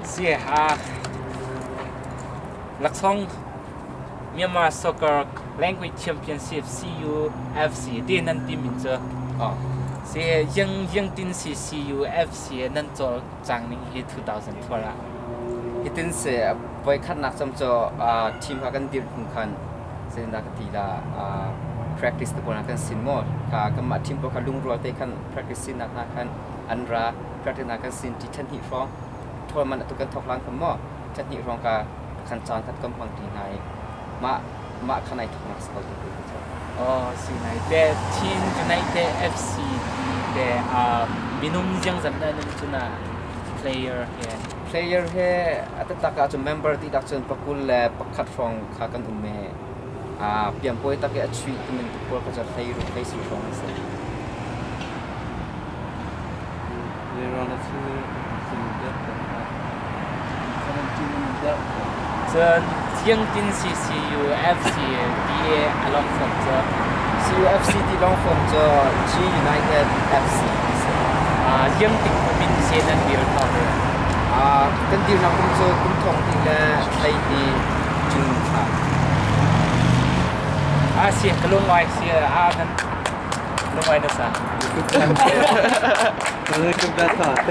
Si a laksawng Myanmar Soccer Language Championship CUFC ti nan ti min cu si Yang Yang Tin si CUFC nan cawl cang ning hi 2012 ah. Hitin si voikhatnak cam cu team kha kan dir hnu khan zeitindah ka ti la, practice te pawl kan sin maw ka kanmah team pawl kha lungrual te khan practice sinak hna khan an ra practice na kan sin ti than hnih hrawng tournament atu kan thok lan khan maw than hnih hrawng ka khan caan khat kan hmang ti hna i mah mah khan ai thoknak si ko ti ku. Oh, si nai te Chin United FC ti te minung ziang zat na nun cuna player he? Player he atatak ah cun member ti dak cun 21 hrawng kha kan um e. Piampoi tak i a chuih timin tu pawl kha cu hlei ruk hlei si hrawng an si. Cun Thiangtin CCU FC ti a long form cu? CUFC ti long form cu G United FC ti si. Yangting min se nan dir kho ve? Kan dirnak kum cu kum thong ti le hlei hi June thla. A si ka lungai si a nan lungai na sa.